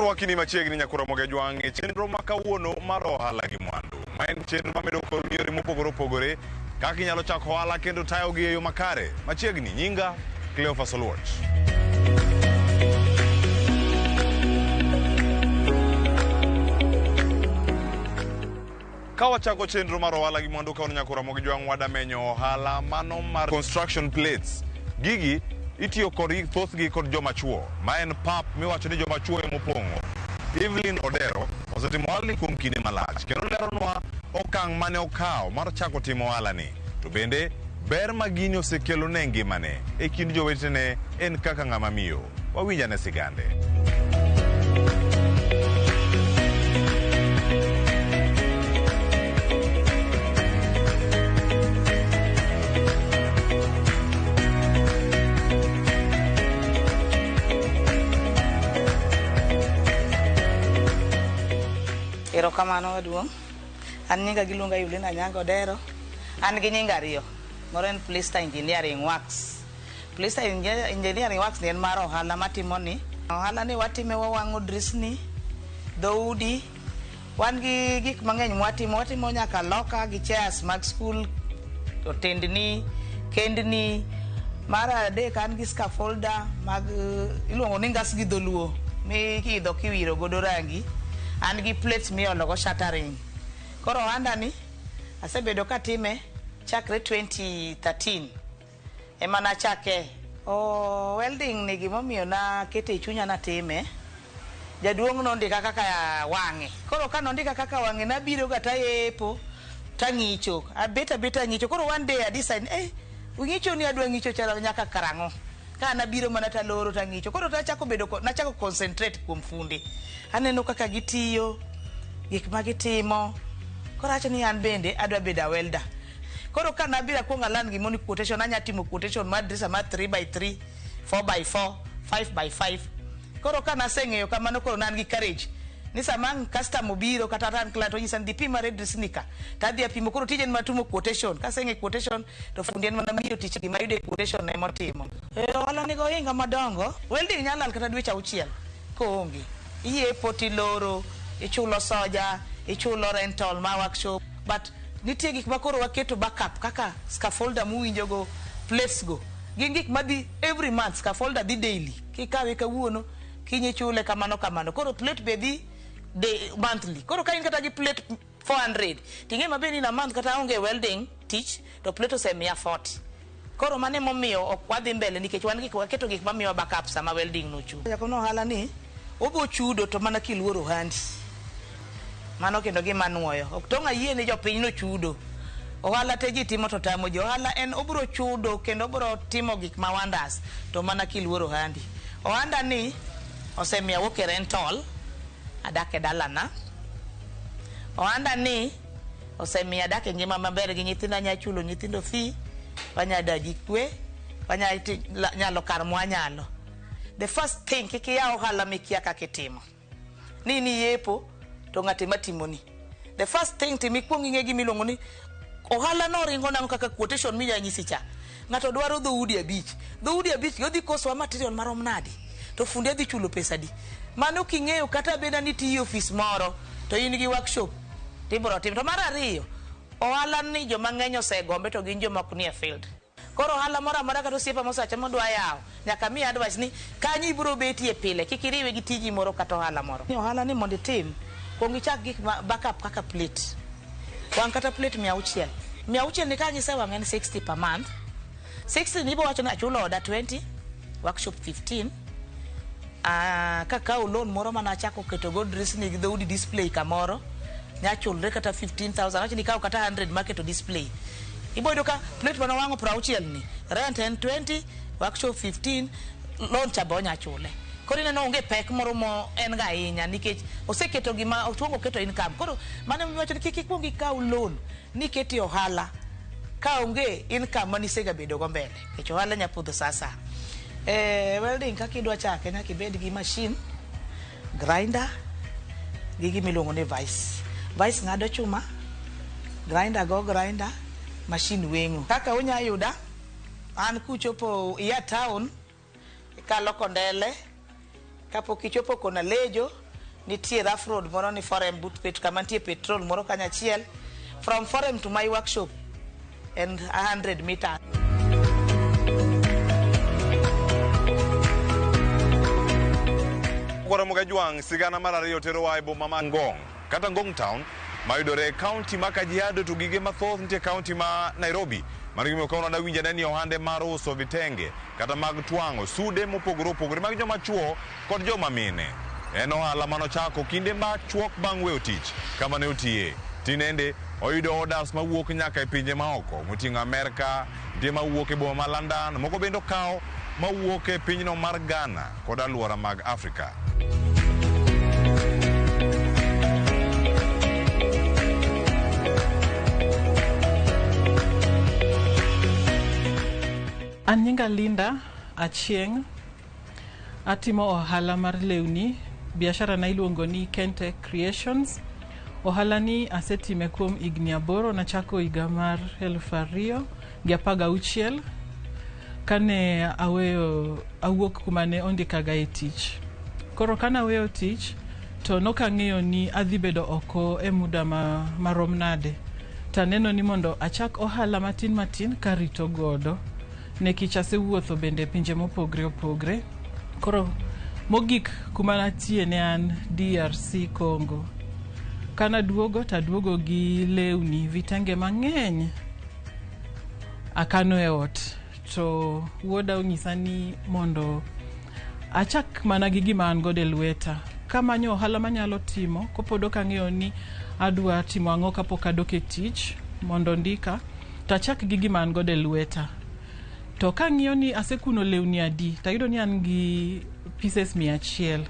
Arwakini machiegni nyakura Mogejwang' e chenro ma kawuono mar ohala gi mwandu. Ma en chenro mamedo kod yore mopogore opogore kaka inyalo chako ohala kendo tayogi e yo makare. Machiegni nyinga Cleophas Oluoch. Ka wachako chenro mar ohala gi mwandu kawuono nyakura Mogejwang' wadamenyo ohala mano mar construction plates. Gigi itiyo kodgi thothgi kod joma chuo ma en pap miwacho ni joma chuo emopong'o. Evelyn Odero osetimo ohalani kuom kinde malach kendo leronwa okang' mane okawo mar chako timo ohalani. To bende ber ma gini osekelo ne ngimane e kind jowetene en kaka ng'ama miyo. Wawinj ane sigande. Erokamano maduong'. An nyinga giluonga Evelyn Anyango Odero. An gi nying ariyo. Moro en Plista Engineering Works. Plista Engineering Works ni en mar ohala matimo ni. Ohala ni watime wawang'o drisni, dhoudi. Wan gi gik mang'eny mwatimo. Watimo nyaka loka gi chairs mag skul, otendni, kendni. Mar adek an gi scaffolder mag iluongo ni ngas gi dholuo miidho kiwiro godo rangi. An gi plates miolo go shuttering. Koro ohanda ni asebedo katime chakre 2013 ema nachake. Oh, welding ni gimomiyo nakete e chunya natime, jaduong' nondika kaka wang'e. Koro ka nondika kaka wang'e nabiro ga tayepo tang'icho. Abet abeta ang'icho. Koro one day I decide, ng'icho ni adwa ng'icho chalo nyaka karang'o. Ka nabiro mana taloro tang'icho. Koro nachako bedo nachako concentrate kuom funde. Aneno kaka gitiyo, gik ma gitimo. Koro awacho ni an bende adwa bedo a welder. Koro ka nabiro akwongo a learn gimoro ni quotation, anya timo quotation mar dirisha mar 3 by 3, 4 by 4, 5 by 5. Koro ka naseng'eyo kamano koro ne an gi courage ni sama ang' customer obiro kata an client onyisa ni dhi pim mare dirisni ka to adhi apimo. Koro tija en mana timo quotation. Kaseng'e quotation to fundi en mana miyo tich gima ayudo e quotation ema otimo. Ohala nigi ohinga madongo. Welding nyalo lal kata dweche auchiel koonge. Iyepo tiloro, ichulo soja, ichulo rental mar workshop. But nitie gik ma koro waketo backup kaka scaffolder muwinjo go, plates go. Gin gik madhi every month, scaffolder dhi daily. Kikawe kawuono, kiny ichule kamano kamano. Koro plate be dhi monthly. Koro ka in kata gi plate 400, ting'e maber ni in a month kata aonge welding tich, to plate osemiya 40. Koro mano emomiyo ok wadhi mbele nikech wan gik waketo gik mamiyowa backup sama welding nochung'. Jakom ohala ni obo chudo to mana kiluoro ohandi. Mano kendo gima anuoyo. Ok tong' ayie ni jopiny no chudo. Ohala te ji timo to tamo ji. Ohala en obro chudo kendo obro timo gik ma wonders to mana kiluoro ohandi. Ohanda ni osemiyo awuok e rental, adak e dalana. Ohanda ni osemiyo adak e ngima maber gi nyithindo, anya chulo nyithindo fee, wanya dak gi kwe, wanya nyalo kar mwanyalo. The first thing, kik iyaw ohala mikia kaka itimo. Ni niyepo to ng'at ema timoni. The first thing tim ikuong ing'e gima iluongo ni ohala no ringo nang'o kaka quotation minya nyisi cha. Ng'ato dwaro dhoudi abich. Dhoudi abich gi odhi kosowa material marom nadi? To fundi adhi chulo pesa adi? Mano king'eyo kata abeda ni itiyo e ofis moro to in gi workshop tibro timo. To mar ariyo, ohala ni joma ng'eny osegombe to gin joma ok nie field. Koro ohala moro amora kata osiepa mosewacho modwa yawo, nyaka miye advice ni kanyo ibiro betie pile, kik iriwe gi tiji moro kata ohala moro. Ohala ni mondo itim, kuong ichak gik ma backup kaka plate. Wang' kata plate 600. 600 ni ka gisewang' en 60 per month. 60 ni ibo wacho ni achulo oda 20, workshop 15. Kakawo loan moro mane achako keto go drisni gi dhoudi display kamoro, nyachulre kata 15,000, awach ni ikawo kata 100 mar keto display. Ibo yudo ka plate mane owang'o 60 ni, rent en 20, workshop 15, loan cha be onya chule. Koro ineno onge pek moro mo en ga ahinya nikech oseketo gima otuongo oketo income. Koro mano emomiyo iwacho ni kik ikuong ikaw loan ni iketie ohala ka onge income mane isega bedo go mbele. Nikech ohala nya podho sa asaya. Welding kaka idwa chake nyaka ibed gi machine, grinder gi gima iluongo ni vice. Vice ng'ado chuma, grinder go grinder, machine weng'o. Kaka unya yuda, an kuchopo iya town, ikalo Kondele, kapok ichopo Konalejo, Nitie rough road moro ni Forem but pet kama nitie petrol moro kanyachiel. From Forem to my workshop en 100 meters. Ramogi Ajwang' sigana mar ariyo terowa e boma ma Ngong kata Ngong Town mayudore e kaunti ma Kajiado to gige mathoth nitie e kaunti ma Nairobi. Mano gimomiyo kawuono adawinjo ane ni ohande mar uso vitenge kata mag twang'o sude mopogore opogore mag joma chuo kod joma mine. En ohala manochako kinde machuok bang' weyo tich kama ne otiye. Tinende oyudo orders mawuok nyaka e pinje maoko moting'o Amerka, nitie mawuok e boma ma London, moko bende okaw mawuok e pinyno mar Ghana kod alwora mag Afrika. An nyinga Linda Achieng'. Atimo ohala mar lewni. Biashara na iluongo ni Kente Creations. Ohala ni asetime kuom higni 8. Nachako higa mar 2016 kane aweyo awuok kuma ne ondikaga e tich. Koro kane aweyo tich to nokang'eyo ni adhi bedo oko e muda marom nade. Taneno ni mondo achak ohala matin matin karito godo. Nikech asewuotho bende e pinje mopogre opogre. Koro mogik kuma natie ne an DRC Congo. Kanaduogo taduogo gi lewni vitenge mang'eny akano e ot. To wuoda onyisa ni mondo achak mana gi gima an godo e lweta. Kamanyo ohala manyalo timo kopod ok ang'eyo ni adwa timo ang'o kapok adok e tich mondo ondika to achak gi gima an godo e lweta. To kang'iyo ni asekuno lewni adi tayudo ni an gi pieces 100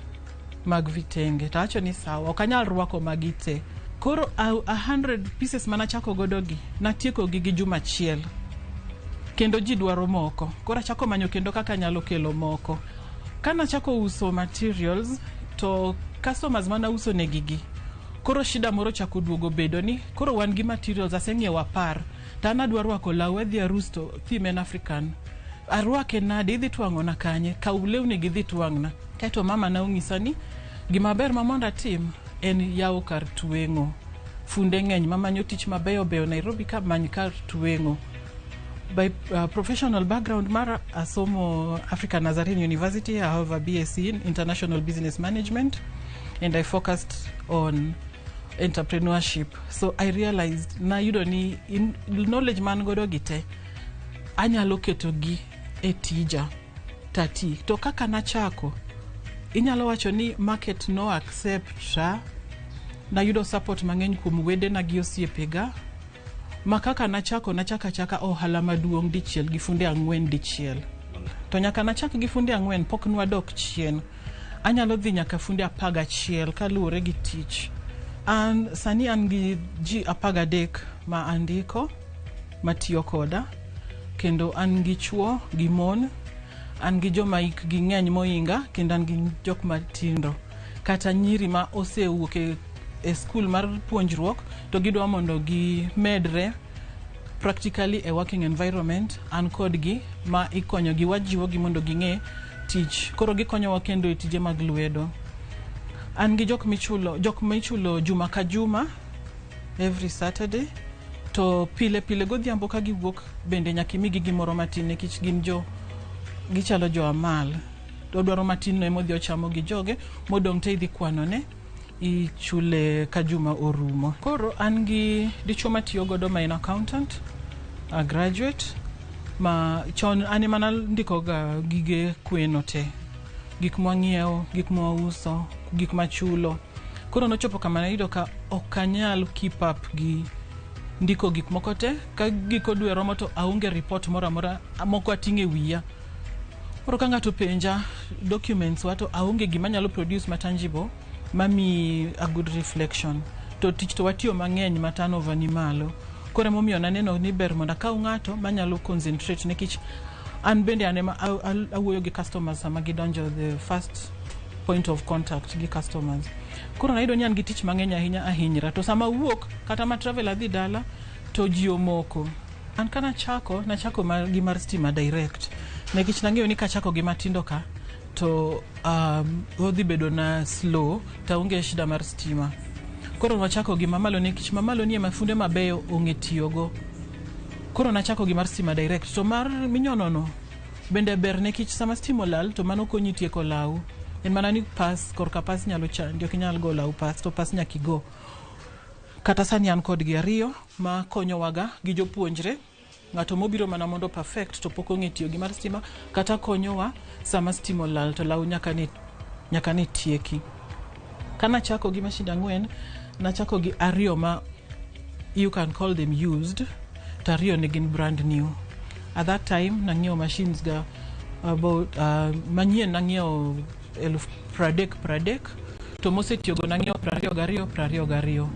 mag vitenge. Tawacho ni sawa, ok anyal rwako magi te. Koro 100 pieces manachako godo gi, natieko gi gi juma achiel. Kendo ji dwaro moko. Koro achako manyo kendo kaka anyalo kelo moko. Kanachako uso materials, to customers manauso negi gi, koro shida moro ochako duogo bedo ni koro wan gi materials aseng'iewo 10 to an adwa rwako law adhi arus to theme en African. Arwake nade, idhi twang'ona kanye? Kaw lewni gi dhi twang'na. Kaeto mama na onyisa ni gima ber ma mondo atim en yawo kar tweng'o. Funde ng'eny mamanyo tich mabeyo beyo Nairobi ka, many kar tweng'o. By professional background mara asomo African Nazarene University. I have a BSc in International Business Management and I focused on entrepreneurship. So I realized nayudo ni knowledge man godo gi te anyalo keto gi e tija tati. To kaka nachako inyalo wacho ni market no accept. Nayudo support mang'eny kuom wedena gi osiepega ma kaka nachako nachako achaka ohala maduong' dichiel gi funde 4 dichiel. To nyaka nachak gi funde 4 pok nwadok chien. Anyalo dhi nyaka funde 11 kaluwore gi tich. An sani an gi ji 13 ma andiko matiyo koda kendo an gi chuo gi mon, an gi joma hikgi ng'eny mohinga kendo an gi jok matindo kata nyiri ma osewuok e skul mar puonjruok to gidwa mondo gimedre practically e working environment. An kodgi ma ikonyogi, wajiwogi mondo ging'e tich. Koro gikonyowa kendo e tije mag lwedo. An gi jok michulo juma ka juma every Saturday to pile pile godhiambo ka giwuok bende nyaka imigi gimoro matin nikech gin jo gichalo jo amal. Odwaro matin no emodhi ochamo gi joge, modong' te idhi kwanone ichule ka juma orumo. Koro an gi dichuo matiyo godo ma en accountant, a graduate ma chon an ema nandiko ga gige kweno te, gik mwang'iewo, gik mwauso, gik machulo. Koro nochopo kama nayudo ka ok anyal keep up gi ndiko gik moko te. Ka giko dwe romo to aonge report moro amora, moko ating'o e wiya. Koro ka ng'ato penja documents wa to aonge gima nyalo produce ma tangible mamiyi a good reflection. To tich to watiyo mang'eny ma turnover ni malo. Koro emomiyo naneno ni ber mondo akaw ng'ato manyalo concentrate nikech an bende an ema awuoyo gi customers sama gidonjo, the first point of contact gi customers. Koro nayudo ni an gi tich mang'eny ahinya ahinyra. To sama awuok kata ma travel adhi dala to ji omoko. An kanachako, nachako gi mar stima direct. Nikech nang'eyo ni kachako gi matindo ka To odhi bedo na slow to aonge shida mar stima. Koro wachako gi mamalo nikech mamalo ni ema funde mabeyo ong'e tiyogo. Koro nachako gi mar stima direct. To mar minyono no bende ber nikech sama stima olal to mano konyi tieko law. En mana ni pas korka pas nyalo chandi, ok inyal go law pas to pas nyaka igo. Kata sani an kodgi ariyo ma konyowaga gi jopuonjre. Ng'ato mobiro mana mondo perfect to pok ong'e tiyo gi mar stima kata konyowa sama stima olal to law nyaka ne tieki. Kanachako gi mashinde ang'wen, nachako gi ariyo ma you can call them used, to ariyo ne gin brand new. At that time nang'iewo machines ga about manyien nang'iewo 30,000 30,000 to mosetiyogo nang'iewo 22 22,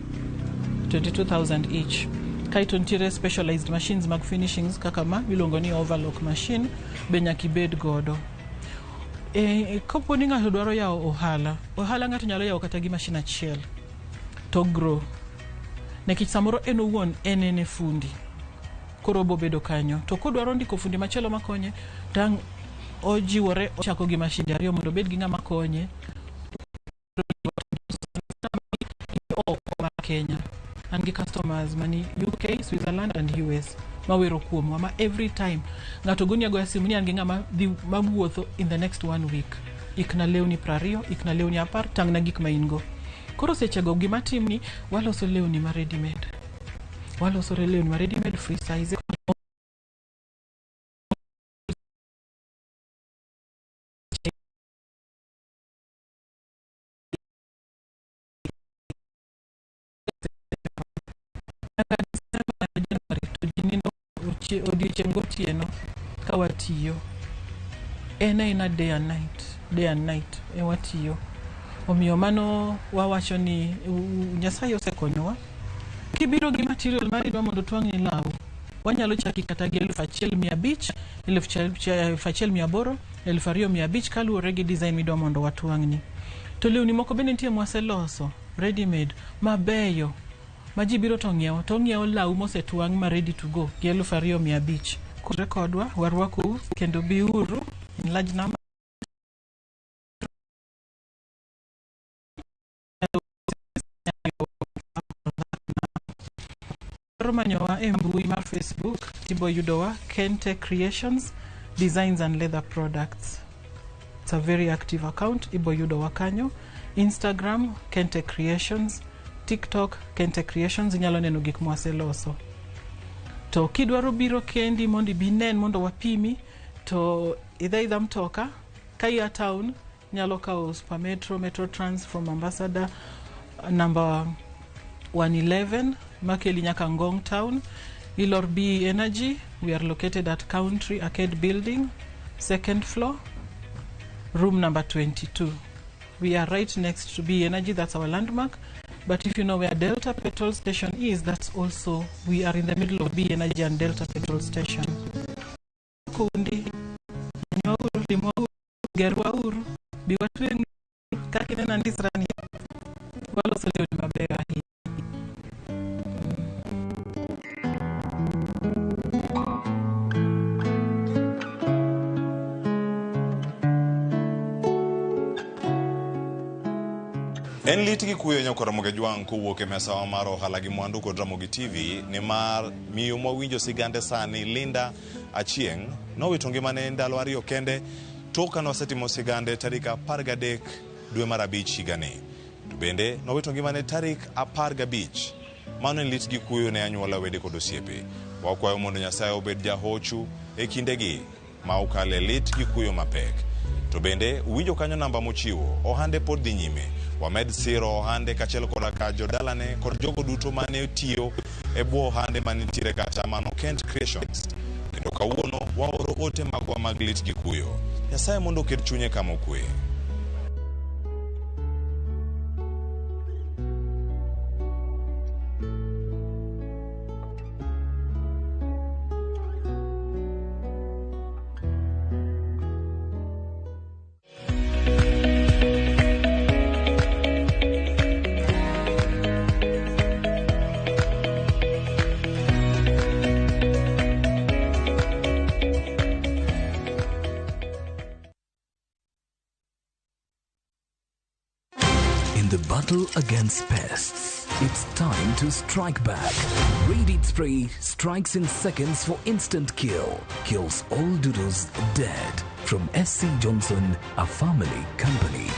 22,000 each. Kaeto nitiere specialized machines mag finishings kaka ma miluongo ni overlock machine be nyaka ibed godo. Kapo ni ng'ato dwaro yawo ohala, ohala ng'ato nyalo yawo kata gi machine achiel to grow. Nikech samoro en owuon en e fundi, koro obo bedo kanyo. To kodwaro ndiko fundi machielo makonye, tang' ojiwore ochako gi mashinde ariyo mondo obed gi ng'ama konye oko mar Kenya. An gi customers mani UK, Switzerland and US mawero kuomwa ma every time ng'ato goni agoya simu ni an gi ng'ama dhi mawuotho in the next one week. Ikna lewni 20, ikna lewni 10, tang'na gik ma in go. Koro sechego gima timni waloso lewni ma ready made. Waloso lewni ma ready made, free size. Nyaka December, January to ji nindo odiochieng' gotieno ka watiyo. En aena day and night, day and night e watiyo. Omiyo mano wawacho ni Nyasaye osekonyowa. Kibiro gi material mari idwa mondo twang'ni law, wanyalo chaki kata gi 1500, 1800, 2500 kaluwore gi design midwa mondo watwang'ni. To lewni moko bende nitie mwaseloso ready made mabeyo ma ji biro to ng'iewo to ng'iewo law mosetwang' ma ready to go gi 2500. Kure kodwa warwakou kendo biuru in large number. Dwaro manyowa e mbui mar Facebook tibo yudowa Kente Creations Designs and Leather Products. It's a very active account, ibo yudowa kanyo. Instagram Kente Creations, TikTok Kente Creations, inyalo neno gik mwaseloso. To kidwaro biro kendi mondo ibi inen mondo wapimi to idha idha mtoka ka ia town nyalo kawo Super Metro, Metro Trans from Ambassador number 111 makeli nyaka Ngong Town. Ilor B Energy, we are located at Country Arcade Building, second floor, room number 22. We are right next to B Energy, that's our landmark. But if you know where Delta Petrol Station is, that's also, we are in the middle of B Energy and Delta Petrol Station. Kundi, nywauru, limwauru, gerwauru, bi watweng'u, kaka ineno andisra ni, waloso lewni mabeyo ahinya. En lit gi kuyo nyakwa Ramogi Jwang' kowuok e mesawa mar ohala gi mwandu kod Ramogi TV nimar miyo mwawinjo sigande sani Linda Achieng' nowito ngimane ndalo ariyo kende tok ka nosetimo sigande tarik 13 dwe mar abich higani. To bende nowito ngimane tarik 15. Mano en lit gi kuyo ne anyuola, wede kod osiepe. Wakwayo mondo Nyasaye obed jahochu e kindegi ma okale lit gi kuyo mapek. To bende uwinjo kanyo namba mochiwo, ohande pod dhi nyime. Wamed siro ohande kaachiel koda ka jodalane kod jogo duto mane tiyo e bwo ohande manitiere kata mano Kent Creations. Kendo kawuono waoro ote magwa mag lit gi kuyo. Nyasaye mondo oket chunye kama okwe. battle against pests. It's time to strike back. Raid Spray strikes in seconds for instant kill. Kills all doodles dead. From SC Johnson, a family company.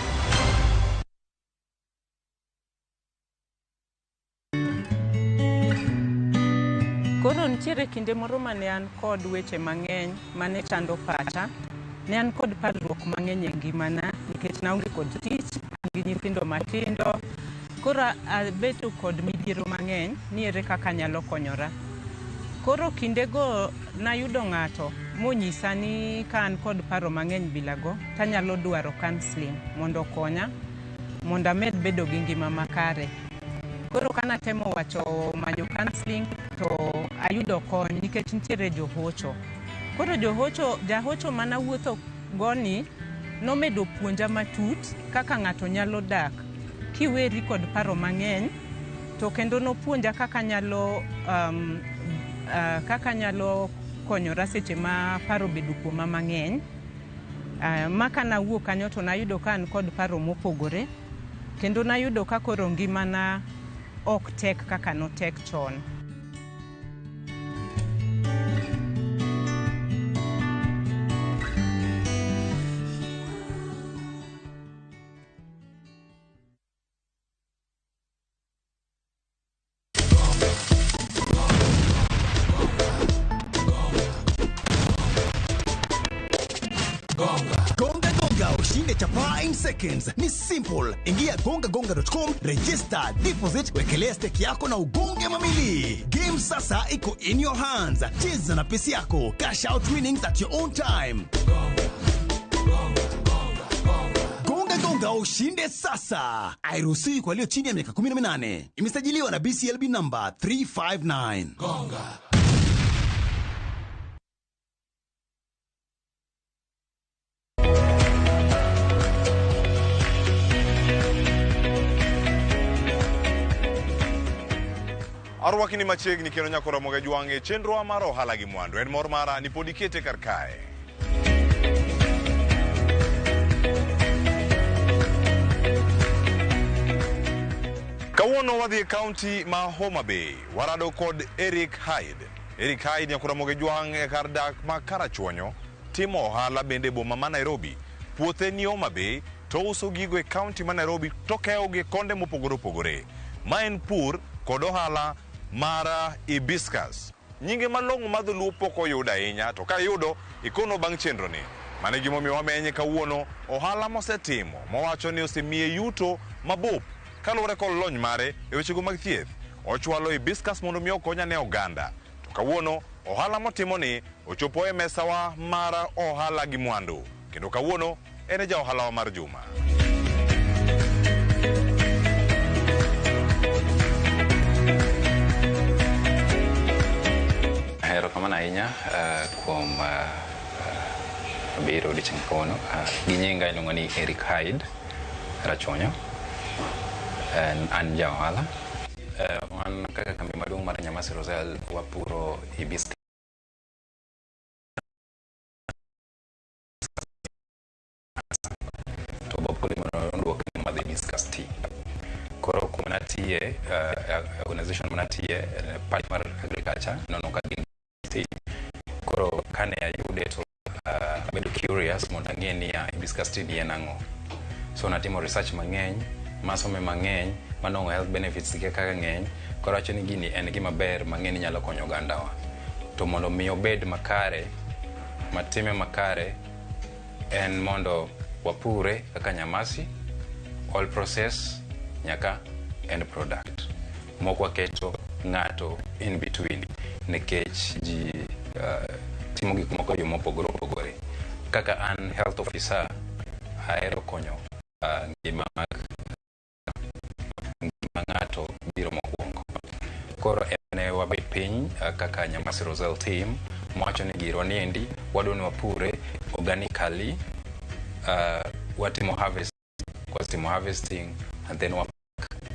Koro nitiere kinde moro mane an kod weche mang'eny mane chando pacha. Ne an kod parruok mang'eny e ngimana nikech naonge kod tich, an gi nyithindo matindo. Koro abedo kod midhiero mang'eny ni ere kaka anyalo konyora. Koro kindego nayudo ng'ato monyisa ni ka an kod paro mang'eny bilago tanyalo dwaro counselling mondo okonya mondo amed bedo gi ngima makare. Koro kanatemo wacho manyo counselling to ayudo kony nikech nitiere johocho. Koro johocho, jahocho manawuotho go ni nomedo puonja matut kaka ng'ato nyalo dak kiweri kod paro mang'eny to kendo nopuonja kaka anyalo kaka anyalo konyora seche ma paro obedo kuoma mang'eny. Ma kanawuok kanyo to nayudo ka an kod paro mopogore kendo nayudo ka koro ngimana ok tek kaka notek chon. Gonga Gonga ushinde chapaa in seconds. Ni simple. Ingia gongagonga.com, register, deposit, wekelea stake yako na ugonge mamili. Game sasa iko in your hands. Cheza na pesi yako. Cash out winnings at your own time. Gonga Gonga ushinde sasa. Hairuhusiwi kwa walio chini ya miaka 18. Imesajiliwa na BCLB number 359. Gonga. Arwakni machiegni kendo nyaka Ramogi Jwang' e chenrowa mar ohala gi mwandu. En mor mara ni pod ikete kar kae. Kawuono wadhi e kaunti ma Homa Bay. Warado kod Eric Hyde. Eric Hyde nyaka Ramogi Jwang' e kar dak ma Karachuonyo timo ohala bende e boma ma Nairobi. Puothe ni Homa Bay to uso gigo e kaunti ma Nairobi to keyogi e konde mopogore opogore. Ma en pur kod ohala mar hibiscus. Nyinge malong'o ma dholuo pok oyudo ahinya to ka iyudo ikono bang' chenro ni. Mano e gimomiyo wamenye kawuono ohala mosetimo mowacho ni osemiye yuto mabup kaluwore kod lony mare e wechego mag thieth. Ochwalo hibiscus mondo mi okonya ne oganda. To kawuono ohala motimo ni ochopo e mesawa mar ohala gi mwandu. Kendo kawuono en e ja ohalawa mar juma. Erokamano ahinya kuom biro odiochieng' kawuono. Gi nyinga iluongo ni Eric Hyde Rachuonyo. An ja ohala. Wan kaka kambi maduong' mar Nyamasi Roselle wapuro hibiscus. To wapuro mondo madh hibiscus tea. Koro kuma natiye, organization manatiye, part mar agriculture, nono ka gin tea. Koro kane ayude to abedo curious mondo ang'e ni hibiscus tea ni en ang'o. So natimo research mang'eny, masome mang'eny, manong'o health benefits ge kaka ng'eny. Koro awacho ni gini en gima ber mang'e ni nyalo konyo ogandawa. To mondo mi obed makare, matime makare, en mondo wapure kaka Nyamasi, all process nyaka end product. Mok waketo ng'ato in between nikech ji timo gik moko e yo mopogore opogore. Kaka an health officer, ahero konyo ngima mag ngima ng'ato biro mokwongo. Koro ene wabet piny kaka Nyamasi Roselle team mwacho ni girwa niendi wadwa ni wapure organically, watimo harvest, watimo harvesting and then wapack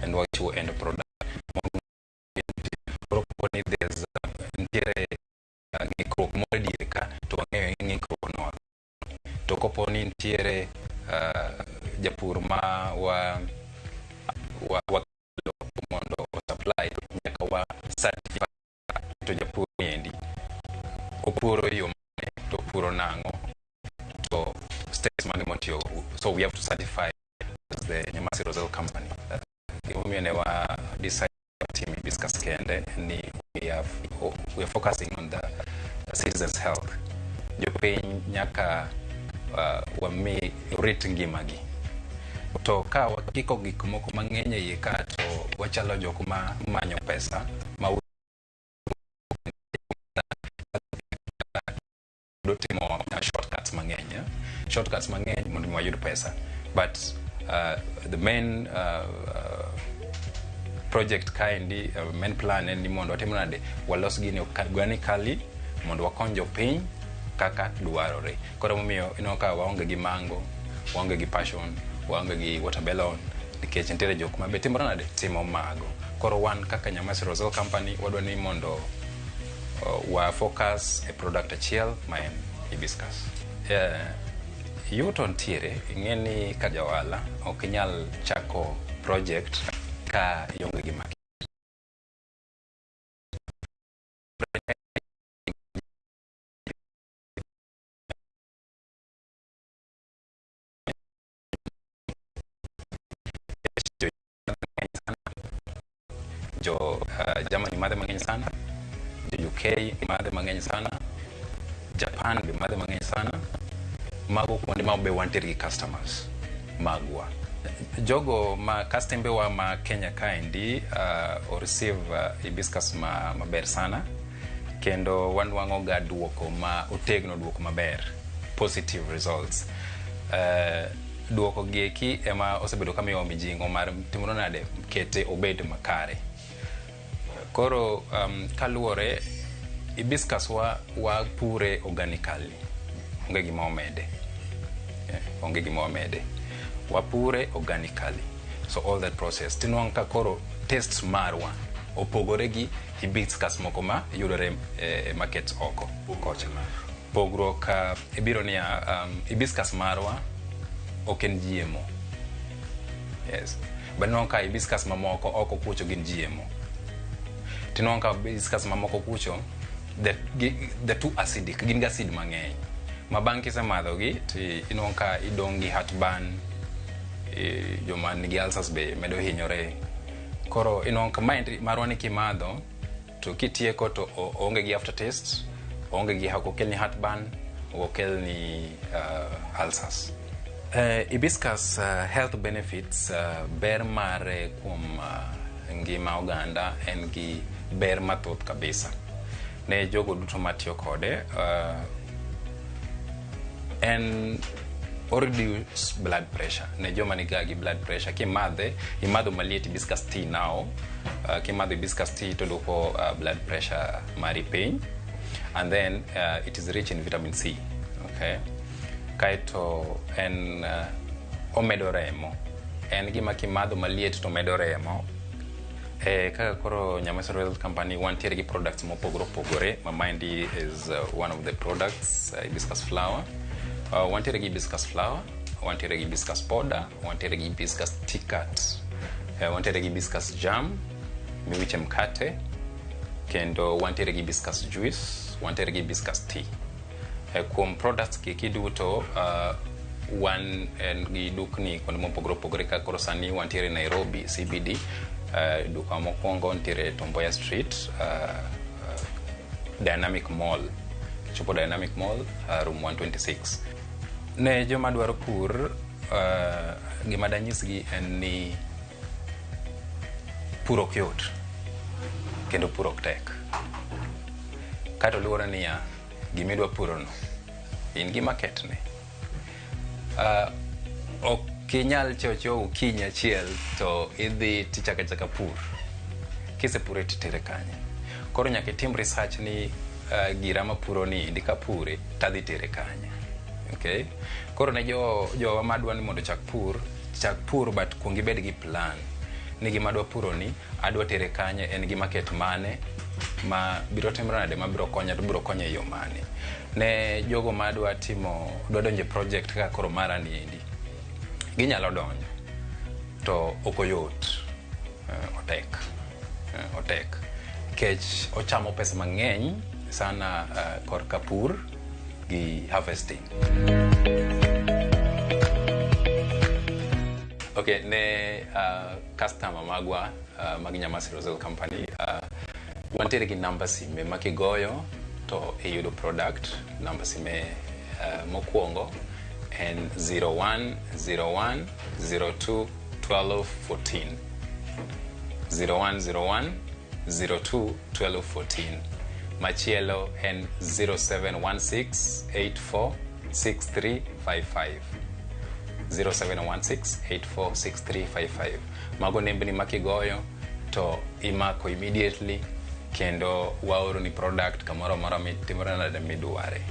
and wachiwo end product. Koro kapo ni there's nitiere ng'ikruok moro e diere ka to wang'eyo ni ng'ikruok no. To kopo ni nitiere japur ma wa certified as the Nyamasi Roselle Company. Gimomiyo ne wa decide tim hibiscus kende en ni we are focusing on the citizens health. Jopiny nyaka wami rit ngimagi. To ka wakiko gik moko mang'eny e iye ka to wachalo jok ma manyo pesa ma timo shortcuts mang'eny, eh? Shortcuts mang'eny mondo mi wayud pesa. But the main project kaendi, main plan en ni mondo watim nade, walos gini organically mondo wakony jopiny kaka dwarore. Koro emomiyo ineno ka waonge gi mango, waonge gi passion, waonge gi watermelon, nikech nitiere jok ma be timore nade, timo mago. Koro wan kaka Nyamasi Roselle Company wadwa ni mondo wa focus e product achiel ma en hibiscus. Yuto nitiere, ing'e ni ka ja ohala ok inyal chako project ka ionge gi market. Jo Germany madhe mang'eny sana, jo UK madhe mang'eny sana, Japan be madhe mang'eny sana. Mago kuonde ma be wantiere gi customers magwa. Jogo ma customber wa ma Kenya kaendi o receive hibiscus ma maber sana, kendo wanwang'o ga duoko ma otegno, duoko maber, positive results. Duoko gi eki ema osebedo ka miyowa mijing'o mar timo nade kete obed makare. Koro kaluwore hibiscus wa wapure organically, onge gima wamede, yeah, onge gima wamede, wapure organically. So all that process tinwang'o ka koro taste marwa opogore gi hibiscus moko ma yudore e market oko kocha. Pogruok ibiro niya, hibiscus marwa ok en GMO. Yes. But inwang'o ka hibiscus mamoko oko kucho gin GMO. Tinwang'o ka hibiscus mamoko kucho the too acidic, gin gi acid mang'eny. Ma bang' kisemadho gi to inwang'o ka idong' gi heartburn, joma nigi ulcers be medo hinyore. Koro inwang'o ka maendi marwa ni kimadho to kitieko to oonge gi aftertaste, oonge gi, ok okelni heartburn, ok okelni ulcers. Hibiscus health benefits, ber mare kuom ngima oganda en gi ber mathoth kabisa. Ne jogo duto matiyo kode, en o reduce blood pressure. Ne joma niga gi blood pressure, kimadhe, imadho maliet hibiscus tea now, kimadho hibiscus tea to duoko blood pressure mari piny. And then it is rich in vitamin C. Okay? Kaeto en omedo remo. En gima kimadho maliet to medo remo. Kaka koro Nyamasi Roselle Company wantiere gi products mopogore opogore, ma maendi is one of the products, hibiscus flower. Wantiere gi hibiscus flower, wantiere gi hibiscus powder, wantiere gi hibiscus tea cut, wantiere gi hibiscus jam miwiche mkate, kendo wantiere gi hibiscus juice, wantiere gi hibiscus tea. Kuom products gi duto, wan en gi dukni kuonde mopogore opogore. Ka koro sani wantiere Nairobi CBD, duka mokwongo nitiere Tom Mboya Street, Dynamic Mall. Kichopo Dynamic Mall, room 126. Ne joma dwaro pur, gima danyisgi en ni pur ok yot kendo pur ok tek. Kato luwore niya, gimidwa purono in gi market ne. Ok inyal chiewo achiewa okinyi achiel to idhi tichako achaka pur. Kisepure titere kanye? Koro nyaka itim research ni gira mapuro ni endi kapure tadhi tere kanye. Okay? Koro ne jowa madwa ni mondo chak pur, chak pur but kuong ibed gi plan. Ni gima adwa puro ni, adwa tere kanye, en gi market mane, ma biro timore nade, ma biro konya to biro konya e yo mane. Ne jogo madwa timo, dwa donjo e project kaka koro mara ni endi, ginyalo donjo to ok oyot, otek, otek. Nikech ochamo pesa mang'eny sana korka pur gi harvesting. Okay, ne customer magwa mag Nyamasi Roselle Company, wantiere gi namba sime ma kigoyo to iyudo product. Namba sime mokwongo en 01 01 02 12 14, 01 01 02 12 14. Machielo en 0716 84 6355, 0716846355. Mago nembni ma kigoyo to imako immediately kendo waoro ni product kamoro amora mitimore nade midware.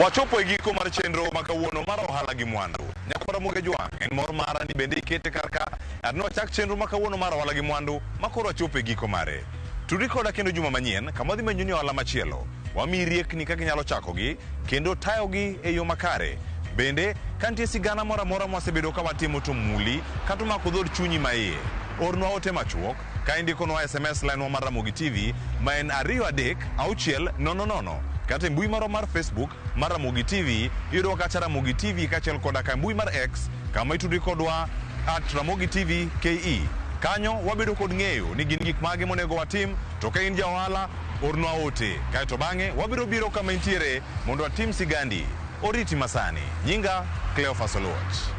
Wachopo e giko mar chenro ma kawuono mar ohala gi mwandu. Nyakwara Muge Jwang', en mor mara ni bende ikete kar ka adno wachak chenro ma kawuono mar ohala gi mwandu ma koro wachopo e giko mare. Tudri koda kendo juma manyien kama wadhi menyo ni ohala machielo. Wamiyi riekni kaka inyalo chakogi kendo tayogi e yo makare. Bende ka nitie sigana moro amora mwasebedo ka watimo to muli kata omako dhood chunyi maiye, ornwa ote machuok ka indikonwa SMS line wa mar Ramogi TV ma en 23600, kata e mbui marwa mar Facebook mar Ramogi TV iyudowa kacha Ramogi TV, kaachiel koda ka mbui mar X kama itudri kodwa @RamogiTV KE. Kanyo wabedo kod ng'eyo ni gin gik mage monego watim, to ka in ja ohala ornwa ote, kaeto bang'e wabiro biro kama intiere mondo watim sigandi. Oriti masani. Nyinga Cleophas Oluoch.